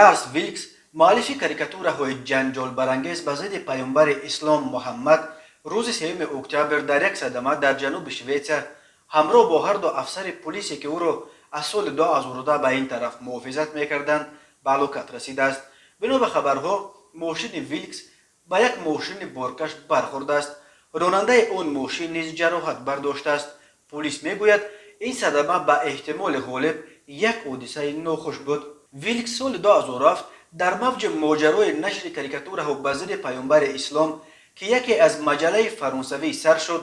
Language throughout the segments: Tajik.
Ларс Вилкс, муаллифи карикатураҳои ҷанҷолбарангез ба зидди паёмбари ислом Муҳаммад, рӯзи 3 октябр дар як садама дар ҷануби Шветсия ҳамроҳ бо ҳарду афсари пулисе, ки ӯро аз соли 2010 ба ин тараф муҳофизат мекарданд, ба ҳалокат расидааст. Бино ба хабарҳо, мошини Вилкс ба як мошини боркаш бархӯрдааст. Ронандаи он мошин низ ҷароҳат бардоштааст. Пулис мегӯяд, ин садама ба эҳтимоли ғолиб як ҳодисаи нохуш буд. Вилкс соли 2007 дар мавҷи моҷарои нашри карикатураҳо ба зидди паёмбари ислом, ки яке аз маҷаллаи фаронсавӣ сар шуд,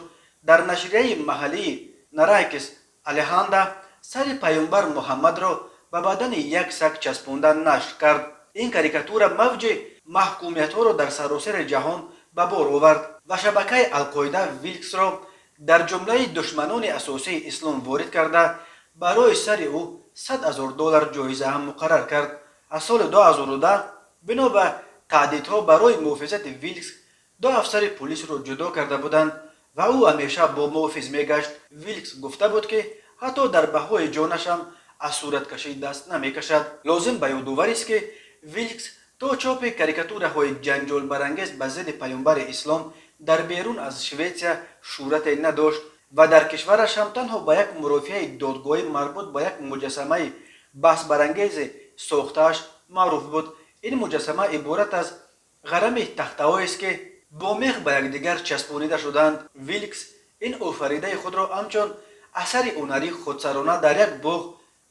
дар нашрияи маҳаллии Нарайкес Алеханда сари паёмбар Муҳаммадро ба бадани як саг часпонда нашр кард. Ин карикатура мавҷи маҳкумиятҳоро дар саросари ҷаҳон ба бор овард ва шабакаи Алқоида Вилксро дар ҷумлаи душманони асосии ислом ворид карда, барои сари ӯ 100 000 доллар ҷоиза ҳам муқаррар кард. Аз соли 2010 бино ба таҳдидҳо барои муҳофизати Вилкс ду афсари пулисро ҷудо карда буданд ва ӯ ҳамеша бо муҳофиз мегашт. Вилкс гуфта буд, ки ҳатто дар баҳои ҷонашам аз сураткашӣ даст намекашад. Лозим ба ёдоварист, ки Вилкс то чопи карикатураҳои ҷанҷолбарангез ба зидди паёмбари ислом дар берун аз Шветсия шӯҳрате надошт ва дар кишвараш ҳам танҳо ба як мурофиаи додгоҳӣ марбут ба як муҷассамаи баҳсбарангези сохтааш маъруф буд. Ин муҷассама иборат аз ғарами тахтаҳоест, ки бо мех ба якдигар часпонида шуданд. Вилкс ин офаридаи худро ҳамчун асари ҳунарии худсарона дар як боғ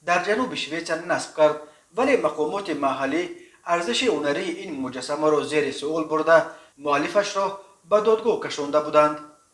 дар ҷануби Шветсия насб кард, вале мақомоти маҳаллӣ арзиши ҳунарии ин муҷассамаро зери суол бурда, муаллифашро ба додгоҳ кашонда буданд.